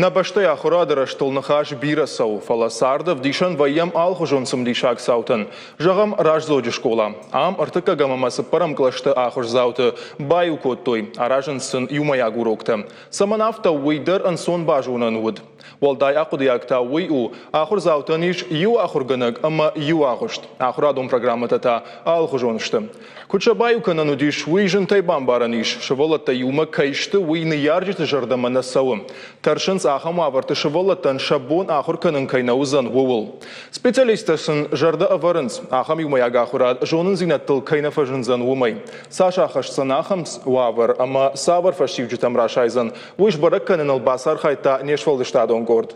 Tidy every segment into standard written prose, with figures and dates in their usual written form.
Нӕ бӕстӕйы ахуырады рӕзтыл ныхас бирӕ цӕуы, фӕлӕ царды ӕвдисӕн вӕййӕм алыхуызон цымыдисаг цаутӕн. Зӕгъӕм, Раздзоджы скъола. Ам ӕртыккӕгӕм ӕмӕ цыппӕрӕм кълӕсты ахуырдзауты баиу кодтой, аразынц сын иумӕйаг уроктӕ. Цӕмӕн афтӕ, уый дӕр ӕнцон базонӕн уыд. Уӕлдай ахъуыдыйаг та уый у, ахуырдзаутӕн ис иу ахуыргӕнӕг ӕмӕ иу агъуыст. Ахуырадон программӕтӕ та алыхуызон сты. Куыд сӕ баиу кӕнӕн уыдис, уый зынтӕй бамбарӕн ис. Сывӕллӕттӕ иумӕ кӕй сты, уый ныййарджыты зӕрдӕмӕ нӕ цӕуы. Тӕрсынц, ахӕм уавӕрты сывӕллӕттӕн сӕ бон ахуыр кӕнын кӕй нӕ уыдзӕн, ууыл. Специалисттӕ сын зӕрдӕ ӕвӕрынц, ахӕм иумӕйаг ахуырад зонындзинӕдтыл кӕй нӕ фӕзындзӕн, уымӕй. Цас ахӕсдзӕн ахӕм уавӕр ӕмӕ цавӕр фӕстиуджытӕм расайдзӕн, уый сбӕрӕг кӕныныл бацархайдта не сфӕлдыстадон къорд.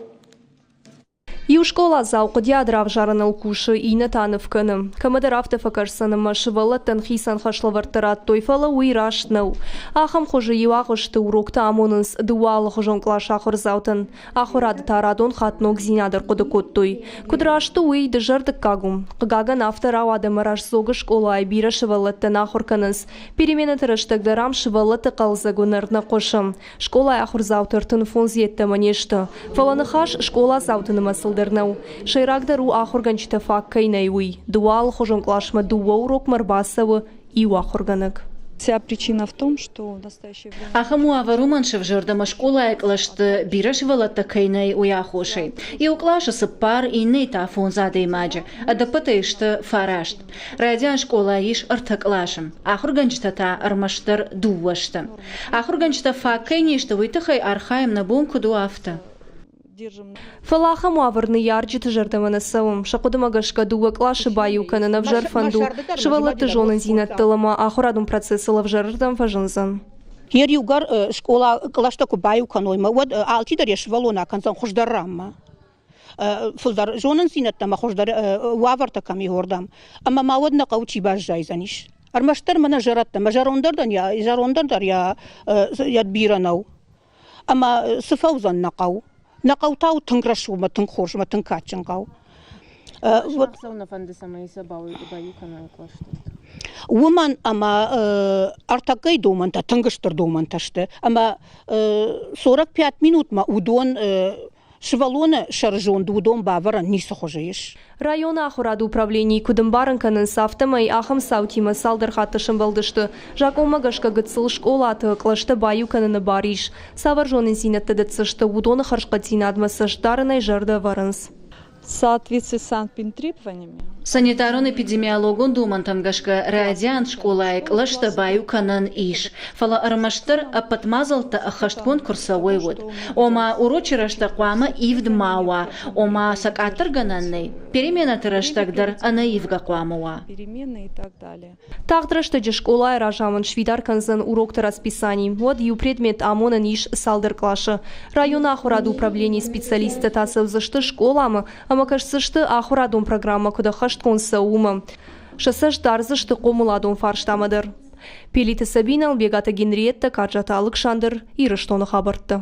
Иу скъоладзау хъуыдиад равзарыныл кусы, иннӕ та ныв кӕны. Кӕмӕдӕр афтӕ фӕкӕсдзӕн ӕмӕ сывӕллӕттӕн хицӕн хӕслӕвӕрдтӕ радтой, фӕлӕ уый раст нӕу. Ахӕм хуызы иу агъуысты уроктӕ амонынц дыууӕ алыхуызон къласы ахуырдзаутӕн. Ахуырады та радон хатт ногдзинад ӕрхъуыды кодтой. Куыд раст у, уый дызӕрдыггаг у. Хъыгагӕн, афтӕ рауад ӕмӕ Раздзогы скъолайы бирӕ сывӕллӕттӕ нӕ ахуыр кӕнынц. Переменӕты рӕстӕг дӕр ам сывӕллӕтты хъӕлдзӕг уынӕр нӕ хъуысы. Скъолайы ахуырдзаутӕ 35 йеддӕмӕ не сты. Фӕлӕ ныхас скъоладзауты нымӕцыл дӕр нӕу. Сӕйрагдӕр у, ахуыргӕнджытӕ фаг кӕй нӕй, уый. Дыууӕ алыхуызон къласмӕ дыууӕ урокмӕ ӕрбацӕуы иу ахуыргӕнӕг. Вся причина в том, что в настоящее время... Ахӕм уавӕр уымӕн сӕвзӕрд, ӕмӕ скъолайы кълӕсты бирӕ сывӕллӕттӕ кӕй нӕй, уый аххосӕй. Иу къласы цыппар, иннӕйы та фондз адӕймаджы. Ӕдӕппӕтӕй сты фараст. Райдиан скъолайы ис ӕртӕ къласы, ахуыргӕнджытӕ та ӕрмӕстдӕр дыууӕ сты. Ахуыргӕнджытӕ фаг кӕй не сты, уый тыххӕй архайӕм, нӕ бон куыд у, афтӕ. Фӕлӕ ахӕм уавӕр ныййарджыты зӕрдӕмӕ нӕ цӕуы. Сӕ хъуыдымӕ гӕсгӕ дыууӕ къласы баиу кӕнын ӕвзӕр фӕнд у. Сывӕллӕтты зонындзинӕдтыл ӕмӕ ахуырадон процессыл ӕвзӕрырдӕм фӕзындзӕн. Йе иугӕр скъола кълӕстӕ куы баиу кӕной, уӕд алчидӕр йӕ сывӕллон акӕндзӕн хуыздӕр ранмӕ. Фылдӕр зонындзинӕдтӕ ӕмӕ хуыздӕр уавӕртӕ кӕм и, уырдӕм. Ӕмӕ ма уӕд нӕ хъӕуы чи баззайдзӕнис? Ӕрмӕстдӕр мӕнӕ зӕрӕдтӕ, мӕ зӕронддӕр зӕронддӕр дӕр йӕ бирӕ нӕу. Ӕмӕ цы фӕуыдзӕн нӕ хъӕу? Нӕ хъӕу та у тынг рӕсугъд ӕмӕ тынг хорз ӕмӕ тынг кадджын хъӕу. Цӕуылнӕ фӕнды, цӕмӕй сӕ баиу кӕнай кълӕсты? Уымӕн ӕмӕ ӕртӕккӕйы домӕнтӕ тынг стыр домӕнтӕ сты. Ӕмӕ 45 минутмӕ уыдон сывӕллоны сӕрызонд уыдон бавӕрӕн ницы хуызы ис. Районы ахуырады управленийы куыд ӕмбарын кӕнынц, афтӕмӕй ахӕм цаутимӕ цалдӕр хатты сӕмбӕлдысты. Закъонмӕ гӕсгӕ гыццыл скъолаты кълӕстӕ баиу кӕныны бар ис. Цавӕр зонындзинӕдтӕ дӕтдзысты, уыдоны хӕрзхъӕддзинадмӕ цӕст дарынӕй зӕрдӕ ӕвӕрынц. В соответствии с санэпидтребованиями Санитарон-эпидемиологон домӕнтӕм гӕсгӕ райдиан скъолайы кълӕстӕ баиу кӕнӕн ис, фӕлӕ ӕрмӕстдӕр ӕппӕт мадзӕлттӕ ӕххӕстгонд куы рцӕуой, уӕд. Ома, урочы рӕстӕг хъуамӕ ивд ма уа, ома сӕ къаддӕргӕнӕн нӕй, переменӕты рӕстӕг дӕр ӕнӕивгӕ хъуамӕ уа. Тагъд рӕстӕджы скъолайы разамынд сфидар кӕндзӕн урокты расписани. Уӕд иу предмет амонӕн ис цалдӕр къласы. Районы ахуырады управленийы специалисттӕ та цӕудзысты скъоламӕ ӕмӕ кӕсдзысты, ахуырадон программӕ куыд ӕххӕстгонд цӕуы, уымӕ. Сӕ цӕст дардзысты хъомыладон фарстамӕ дӕр. Пелиты Сабинӕ, Албегаты Генриеттӕ, Карджаты Алыксандр, Ирыстоны хабӕрттӕ.